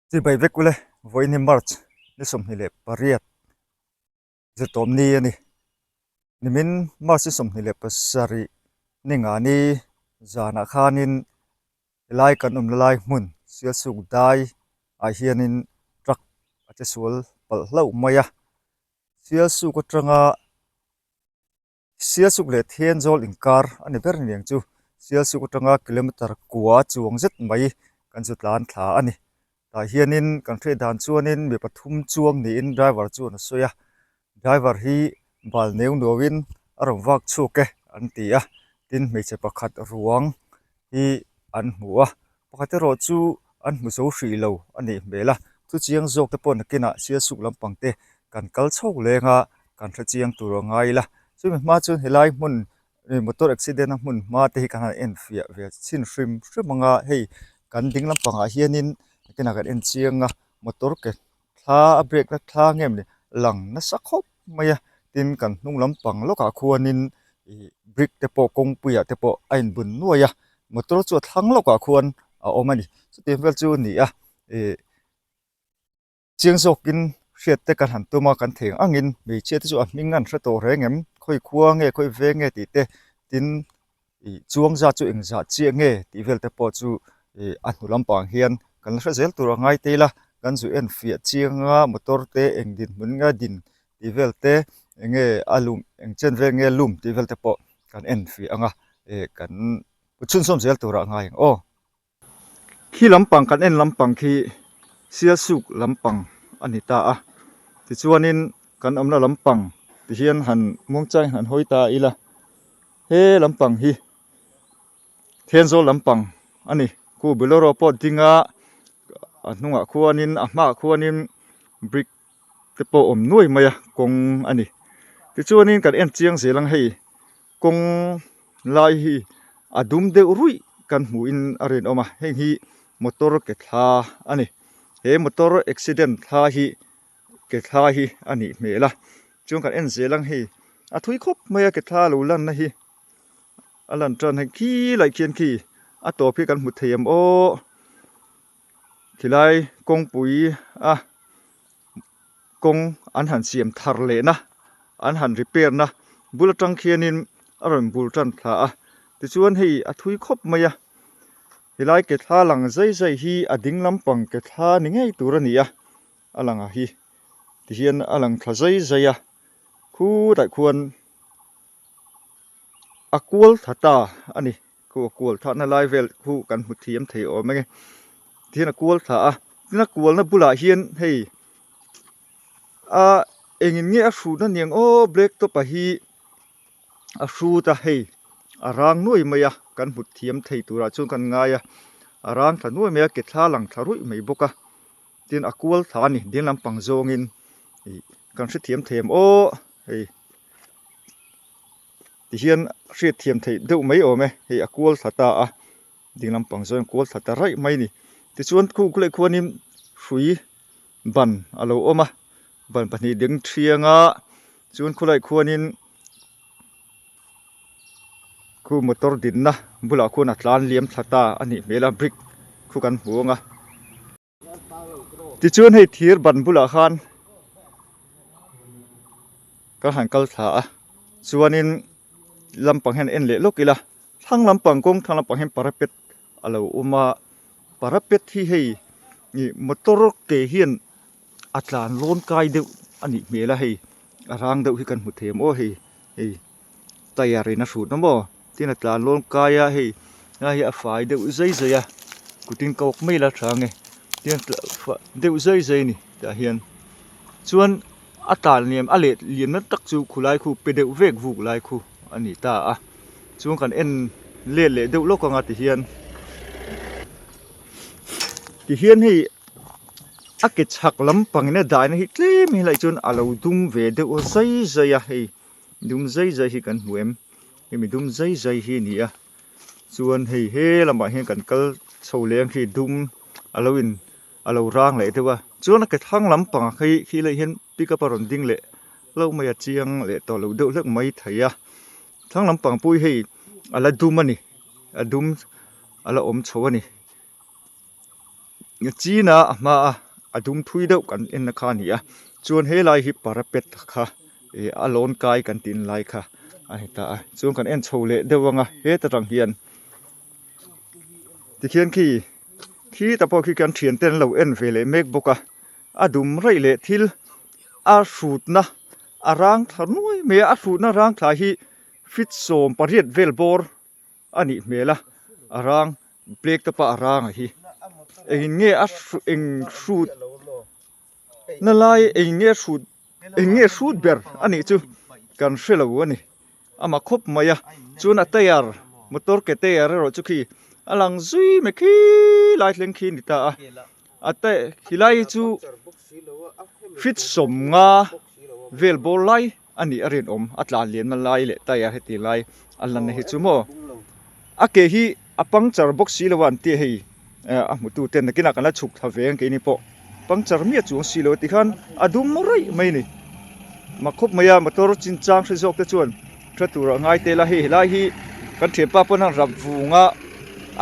Chibai vek ule, vawiin March ni 28 zirtawm ni a ni. Nimin March ni 27 ni nga ni zanah khanin helai kan awmna lai hmun Sialsuk dai ah hianin truck a che sual palh hlauh mai a, Sialsuk atanga Sialsuk leh Thenzawl inkar a ni ber niang chu. Sialsuk atanga kilometer kua chuang zet mai kan chu tlan thla a ni. Tah hianin kan hriat dan chuanin mi pathum chuang niin driver chuan a sawi a, driver hi bal neu nuauin a rawn vak chhuak e an ti a, tin hmeichhe pakhat ruang hi an hmu a, pakhat erawh chu an hmu zo hrih lo a nih hmel a, thu chiang zawk te pawh nakinah Sialsuk lampang te kan kal chho leng a, kan hre chiang tur a ngai ila, chumi hma chuan helai hmun motor accident a hmun hma te hi kan han en fiah ve chhin hrim hrim ang a, hei kan ding lampangah hianin nakinah kan en chiang a motor ke thla a brake na thla nge maw ni lang nasa khawp mai a tin kan hnung lampang lawkah khuanin ih brick te pawh kawngpuiah te pawh a inbun nuai a motor chu a thlang lawkah khuan a awm a ni chutiang vel chu a ni a ih chiang zawkin hriat te kan han tum a kan thei ang angin hmeichhia te chu a hming an hre tawh reng em khawi khua nge khawi veng nge tih te tin ih chuang zat chu engzah chiah nge tih vel te pawh chu ih a hnu lampang hian kan la hre zel tur a ngai te ila kan zu en fiah chiang a motor te eng dinhmun nge din tih vel te eng nge a lum eng chen vel nge lum tih vel te pawh kan en fiah ang a ih kan chhunzawm zel turah a ngai ang aw. Khi lampang kan en lampang khi Sialsuk lampang a ni ta a tichuanin kan awmna lampang ti hian han muangchangin han hawi ta ila he lampang hi Thenzawl lampang a ni khu Bolero pawh ding a a hnungah khuanin a hmaah khuanin brick te pawh a awm nuai mai a kawng a ni tichuanin kan en chiang zel ang hei. Kawng lai hi a dum deuh ruih kan hmuhin a rinawm a, heng hi motor ke thla a ni. He motor accident thla hi ke thla hi a nih hmel a, chuan kan en zel ang hei a thui khawp mai a ke thla lo lanna hi a lan tan hei khi laih khian khi a tawp hi kan hmu thei ang aw khilai kawngpui a. Kawng an han siam thar lehna an han repair na bul atang khianin a rawn bul tan thla a tichuan hei a thui khawp mai a helai ke thla lang zai zai hi a ding lampang ke thla ni ngei tur a ni a a lang a hi tihian a lang thla zai zai a khutah khuan a kual tha ta a ni. Khu a kual thahna lai vel khu kan hmu thiam thei awm ang e tihian a kual thla a tin a kualna bulah hian hei a engin nge a hrut a niang aw black top a hi a hrut a hei a rang nuai mai a kan hmu thiam thei turah chuan kan ngai a a rang thla nuai mai a ke thla lang thla ruih mai bawk a tin a kual thla a ni ding lampang zawngin ih kan hrethiam thei ang aw hei. Tihian hriat thiam theih deuh mai awm e, hei a kual thla ta a, ding lampang zawng kual thla ta raih mai a ni. Tichuan khu khuleh khuanin hrui ban a lo awm a, ban pahnih ding thiang a, chuan khulai khuanin khu motor dinna bulah khuan a tlan liam thla ta a nih hmel a, brick khu kan hmu ang a. Tichuan hei thir ban bulah khan ka han kal thla a chuanin lampang hian en leh lawk ila thlang lampang kawng thlang lampang hian parapet a lo awm a parapet hi hei ih motor ke hian a tlan lawn kai deuh a nih hmel a hei a rang deuh hi kan hmu thei ang aw hei hei. Tyre in a hrut na maw tin a tlan lawn kai a hei lai hi a fai deuh zai zai a kutin ka awk mai la tha ange tin deuh zai zai a ni tah hian chuan a tlan liam a let liam na tak chu khulai khu pe deuh vek vuk lai khu a ni ta a chuan kan en let leh deuh lawk anga tihian tihian hei a ke chhak lampang in a dahna hi tlem hi lai chuan a lo dum ve deuh zai zai a hei. Dum zai zai hi kan hmu em hemi dum zai zai hi a ni a chuan hei he lamah hian kan kal chho leh ang khi dum a lo in a lo rang leh deuh a chuan a ke thlang lampangah khi khi lai hian pickup a rawn ding leh hlauh mai a chiang leh tawh lo deuh hlek mai thei a thlang lampang pawh hi hei a la dum a ni a dum a la awm chho a ni. China a hma a a dum thui deuh kan en na kha a ni a chuan helai hi parapet kha ih a lawn kai kan tih lai kha a ni ta a chuan kan en chho leh deuh ang a heta tang hian tikhian khi khita pawh khi kan thian te an lo en ve leh mek bawk a a dum raih leh thil a hrutna a rang thla nuai mai a a hrutna rang thla hi feet 18 vel bawr. a nih hmel a a rang black te pawh a rang a hi engin nge a eng hrut na lai eng nge hrut eng nge hrut ber a nih chu kan hre lo a ni amah khawp mai a chuan a tyre motor ke tyre erawh chu khi a lang zui mai khi lai thleng khi a ni ta a a tyre khilai hi chu feet 50 vel bawr lai. A nih a rinawm, a tlan lian na lai leh tyre heti lai a lan na hi chu maw. A ke hi a puncture bawk si lo a an tia hei a hmutu ten nakinah kan la chhuk thla ve ang keini pawh puncture miah chuang si lo a tikhan a dum raih mai a ni. Mak khawp mai a motor chinchang hre zawk te chuan hre tur a ngai tel a hei helai hi kan thianpa pawn a rap vung a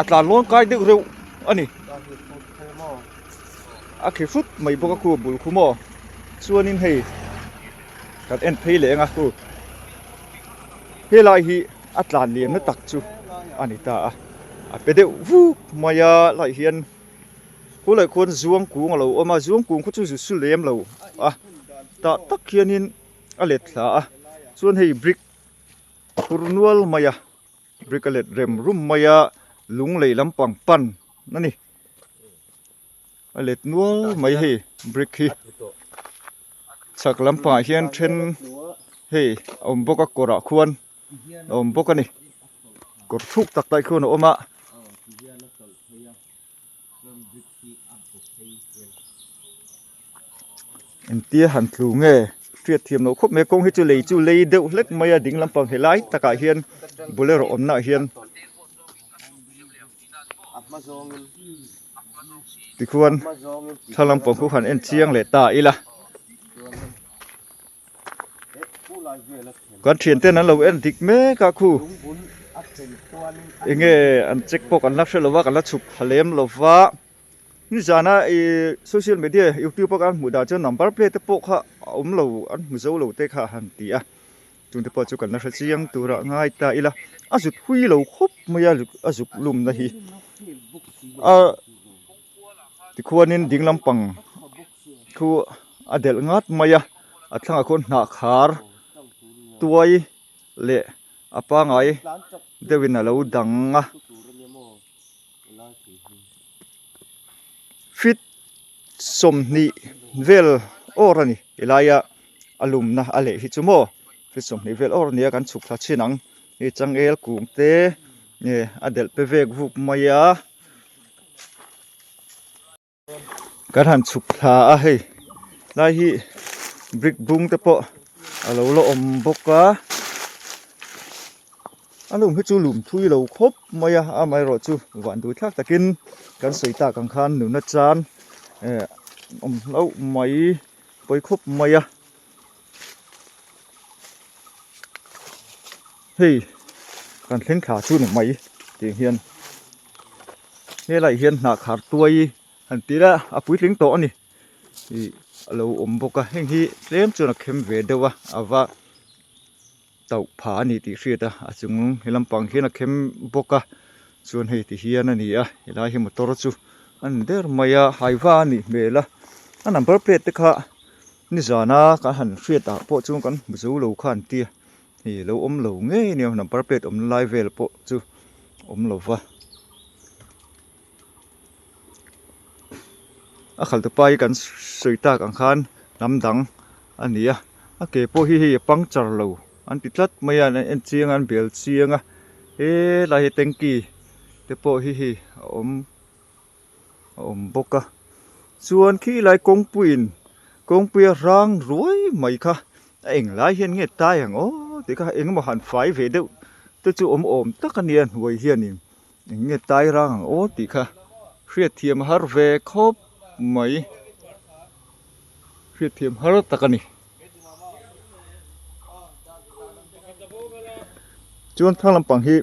a tlan lawn kai deuh reuh a ni. A khi hrut mai bawk a khu bul khu maw chuanin hei. Kan en phei leh eng a hu helai hi a tlan lian na tak chu a ni ta a a pe deuh vuk mai a lai hian khulai khuan zuang kung a lo awm a zuang kung khaw chu zu su lem lo a tah tak hianin a let thla a chuan hei brick phur nual mai a brick a let rem rum mai a lung lei lampang pan a ni. A let nual mai hei brick hi chhak lampangah hian then hei a awm bawk a kawrah khuan a awm bawk a ni kawr thuk tak tak khuan a awm a. Engtia han tlu nge hriat thiam loh khawp mai a kawng hi chu lei chu lei deuh hlek mai a ding lampang helai takah hian bolero awmna ah hian. Tikhuan thla lampang khu han en chiang leh ta ila kan thian ten an lo en dik mek a khu enge an check pawh kan la hre lo va kan la chhuk thla lem lo va nizana ih social media youtube a kan hmuh dan chuan number plate te pawh kha a awm lo an hmu zo lo te kha a han ti a. Chungte pawh chu kan la hre chiang turah ngai ta ila a zut hui lo khawp mai a a zuk lumna hi a tikhuanin ding lampang khu a delh ngat mai a a thlangah khuan hnah khar tuai leh a pangai deuhin a lo dang a feet 20 vel awr a ni helaia a lumna a leh hi chu maw feet 20 vel awr a ni a kan chhuk thla chhin ang hei changel kung te nge a delh pe vek vuk mai a. Kan han chhuk thla a hei lai hi brick bung te pawh a lo la awm bawk a a lum hi chu lum thui lo khawp mai a amaherawh chu van duh thlak takin kan sawi tak ang khan nuna chan eh awm hlauh mai pawi khawp mai a hei kan thleng thla chu ni mai tih hian. Helaiah hian hnah khar tuai han tih ila a puitling tawh a ni ih a lo awm bawk a heng hi tlem chuan a khem ve deuh a a va tauh pha a ni tih hriat a a chung he lampang hian a khem bawk a chuan hei ti hian a ni a helai hi motor chu a ni der mai a haiva a nih hmel a a number plate te kha nizana kan han hriat ah pawh chuan kan hmu zo lo kha an tia. Hei lo awm lo ngei a nia number plate awmna lai vel pawh chu awm lo va a khalh tupa hi kan sawi tak ang khan hnam dang a ni a a ke pawh hi hei a puncture lo an ti tlat mai a an en chiang a an bel chiang a helai hi tanky te pawh hi hei a awm. a awm bawk a chuan khi lai kawngpuiin kawngpuia rang ruai mai kha a eng lai hian nge tai ang aw tih kha eng emaw han fai ve deuh te chu awm awm tak a nia hnuai hianin eng nge tai rang ang aw tih kha hriatthiam a har ve khawp mai hriatthiam har tak a ni. Chuan thlang lampang hi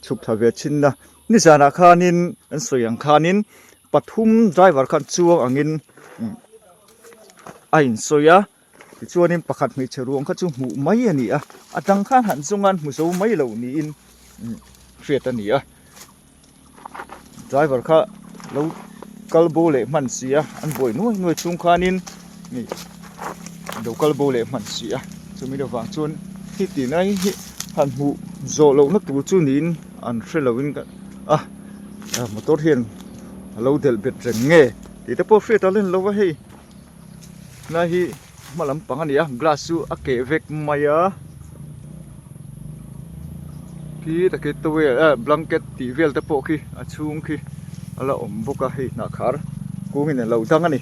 chhuk thla ve thin a nizanah khanin an sawi ang khanin. pathum driver khan chuang angin a insawi a tichuanin pakhat hmeichhe ruang kha chu hmuh mai a ni a a dang khan han zawng a an hmu zo mai lo niin hriat a ni a. Driver kha lo kal bo leh hman si a an buai nuai nuai chhung khanin hei lo kal bo leh hman si a chumi lovang chuan heti lai hi han hmuh zawh lohna tur chu niin an hre lovin ka a motor hian a lo delh bet reng nge tih te pawh hriat a len lo va hei Helai hi hma lampang a ni a glass chu a keh vek mai a khi taki towel eh blanket tih vel te pawh khi a chhung khi a la awm bawk a hei hnah khar kungin a lo dang a ni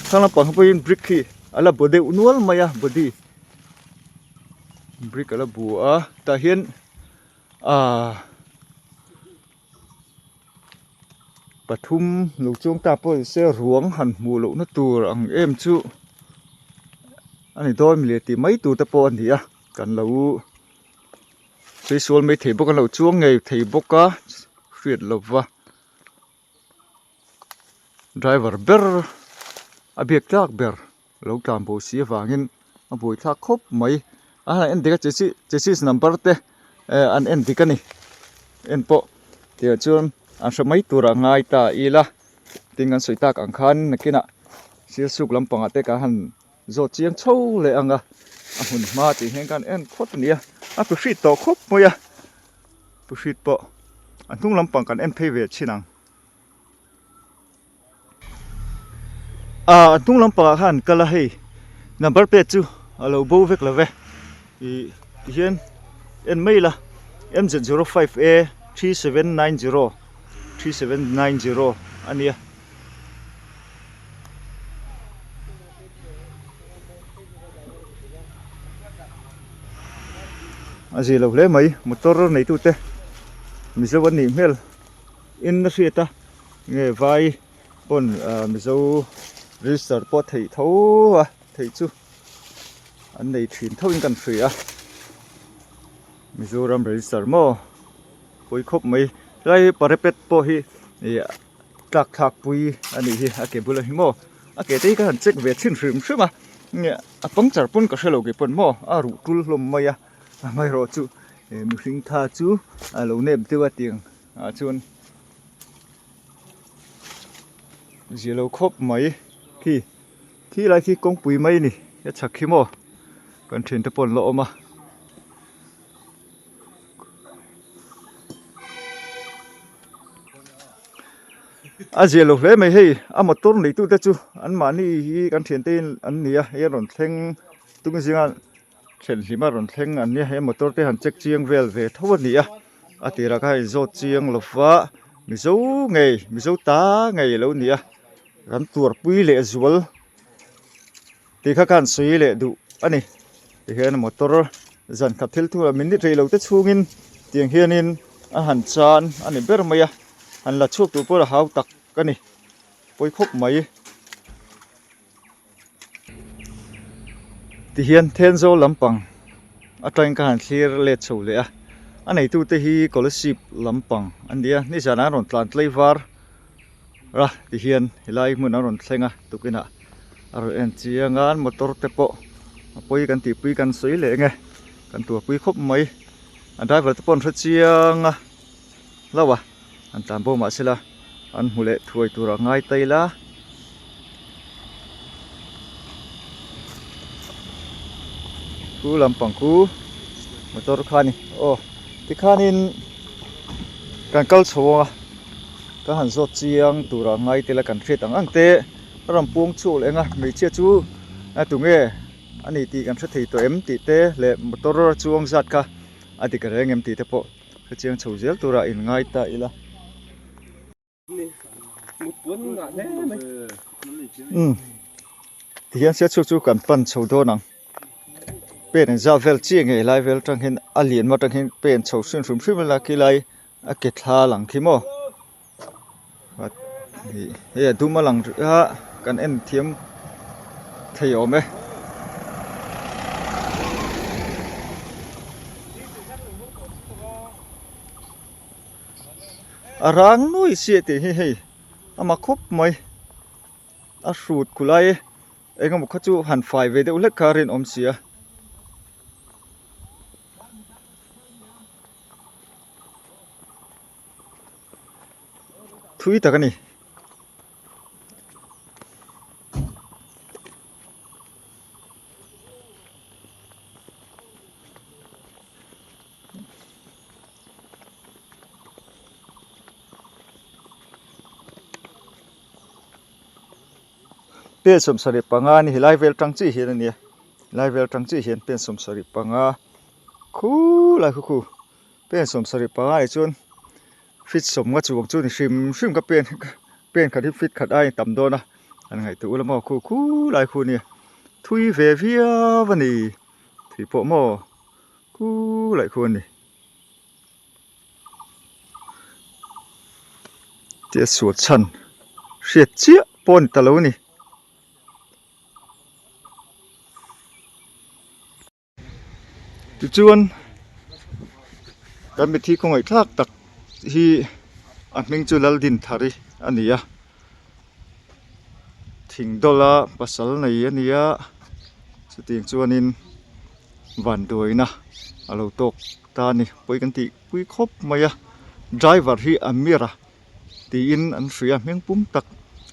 thlang lampang pawhin brick khi a la bu deuh nual mai a body brick a la bu a tah hian ahh. Pathum lo chuang ta pawh ni se ruang han hmuh lohna tur ang em chu a ni dawn mi le tih mai tur te pawh a ni a kan lo sawi sual mai thei bawk a an lo chuang ngei thei bawk a hriat lova driver ber a biak tlak ber. Lo tlan bo si avangin a buaithlak khawp mai a han en dik a chassis chassis number te eh an en dik a ni en pawh tihah chuan an hre mai tur a ngai ta ila tin kan sawi tak ang khan nakinah sialsuk lampangah te kan han zawt chiang chho leh ang a a hmun hma tih hian kan en phawt a ni a a pu hrit tawh khawp mai a pu hrit pawh a hnung lampang kan en phei ve chhin ang. Ah a hnung lampangah khan an kal a hei number plate chu a lo bo vek lo ve ih tihian en mai ila M Z 05 A 3790 3790 a nia. A zir lo hle mai motor neitute mizo an nih hmel in a hriat a. Nge vai pawn ah mizo register pawh theih tho a theih chu an nei thin tho in kan hria Mizoram register maw pawi khawp mai helai hi parapet pawh hi ih tlak thlak pui a nih hi a ke bulah hi maw a ke te hi ka han check ve chhin hrim hrim a nge a puncture pawn ka hrelo kei pawn maw a ruh tul hlawm mai a amaherawhchu mihring tha chu a lo nep deuh a tiang. Ah chuan zia lo khawp mai khi khi lai khi kawngpui mai a ni a chhak khi maw kan thiante pawh an la awm a. A zia lo hle mai hei a motor neitute chu anmahni hi kan thiante in an ni a hei an rawn thleng tung zinga. Thlen hlim a rawn thleng an nia he motor te han check chiang vel ve tho a ni a a tirah khan in zawt chiang lo va mizo ngei mizo ta ngei a lo ni a kan tuarpui leh zual tih kha khan sawi leh duh a ni tihian motor zan khat thil thu ah minute rei lo te chhungin tiang hianin a han chan a ni ber mai a han la chhuak tur pawh a hau tak a ni pawi khawp mai. Tihian Thenzawl lampang atangin ka han thlir let chho leh a a neitute hi Kolasib lampang an ni a nizanah an rawn tlan tlei var a tihian helai hmun an rawn thleng a tukinah a rawn en chiang a an motor te pawh a pawi kan tihpui kan sawi leh eng e kan tuarpui khawp mai a driver te pawh an hre chiang a hlauh a. An tlan bo mah sela an hmu leh thuai tur a ngai ta ila. Khu lampang khu motor kha a ni aw tikhanin kan kal chho a ka han zawt chiang tur a ngai ta ila kan hriat ang ang te a rawn puang chhuak leh ang a hmeichhia chu a tunge a ni tih kan hre thei tawh em tih te leh motor chuang zat kha a dik reng em tih te pawh. Hetiang chho zel turah in ngai ta ila. Umm tihian sia chhuk chu kan pan chho dawn ang pen engzat vel chiah nge helai vel atang hian a lian atang hian pen chho hrim hrim hrim ila khilai a ke thla lang khi maw. Hei a dum a lang rih a kan en thiam thei awm e. A rang nuai chiah tih hi hei a mak khawp mai a hrut khulai eng emaw kha chu han fai ve deuh hlek kha a rinawm si a. Thui tak a ni. Pen 75 a ni helai vel tang chiah hian a nia helai vel tang chiah hian pen 75 khulai khu khu pen 75 ah chuan feet 50 chuang chu ni hrim hrim ka pen pen khat hi feet khat a intam dawn a an ngaihtuah ula maw khu khulai khu nia thui ve viau a ni tih pawh maw khulai khu a ni. Tia sual chhan hriat chiah pawh a ni ta lo a ni. Tichuan kan mithi khawngaihthlak tak hi a hming chu Laldinthari a ni a, thing dawla pasal nei a ni a, chutiang chuanin vanduaina a lo tawk ta a ni pawi kan tih pui khawp mai a driver hi Amir a tiin an hria hming pum tak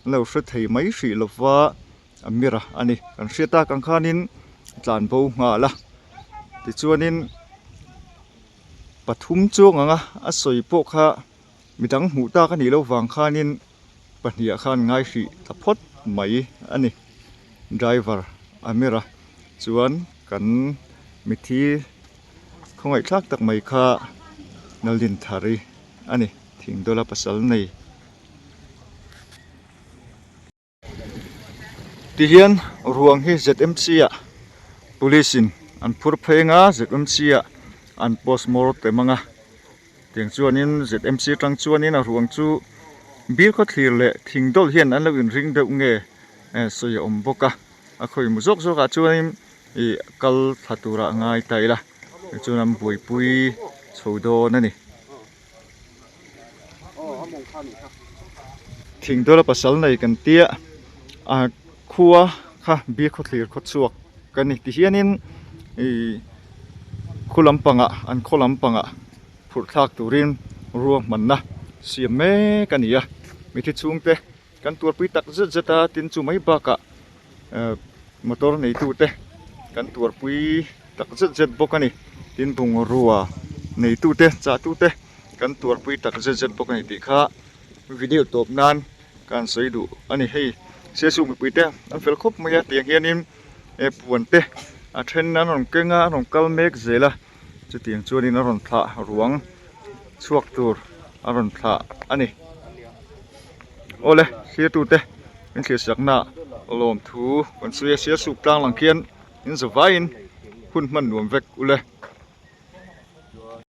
an lo hre thei mai hrih lova Amir a ani kan hriat tak ang khanin tlan bo nghal a tichuanin pathum chuang ang a a sawi pawh kha midang hmuh tak a nih loh vang khanin pahnih ah khan ngai hrih ta phawt mai a ni driver Amir a chuan kan mithi khawngaihthlak tak mai kha Naldinthari a ni thingdawla pasal nei. Tihian ruang hi ZMC ah police in an phur phei anga ZMC ah an postmortem anga tiang chuanin ZMC atang chuanin a ruang chu bil khawthlir leh thing dawlh hian an lo inring deuh nge sawi a awm bawk a a khawi mu zawk zawk ah chuanin ih kal thla turah a ngai ta ila tichuan an buaipui chho dawn a ni. Thingdawla pasal nei kan tia a khua kha biak khawthlir khaw chhuak ka ni ti hianin ih khu lampangah an khaw lampangah phurh thlak turin ruahmanna siam mek a ni a mithi chhungte kan tuarpui tak zet zet a tin chu mai bakah ehh motor neitute kan tuarpui tak zet zet bawk a ni tin bungrua neitute chahtute kan tuarpui tak zet zet bawk a ni tih kha video tawp nan ka han sawi duh a ni hei siasu mipui te an fel khawp mai a tiang hianin eh puan te a then an rawn keng a an rawn kal mek zel a chutiang chuanin a rawn thlah ruang chhuak tur a rawn thlah a ni awle thlir tute in thlir sakna lawmthu kan sawi a sial suk tlang lang khian in zavaiin hun hman nuam vek ule.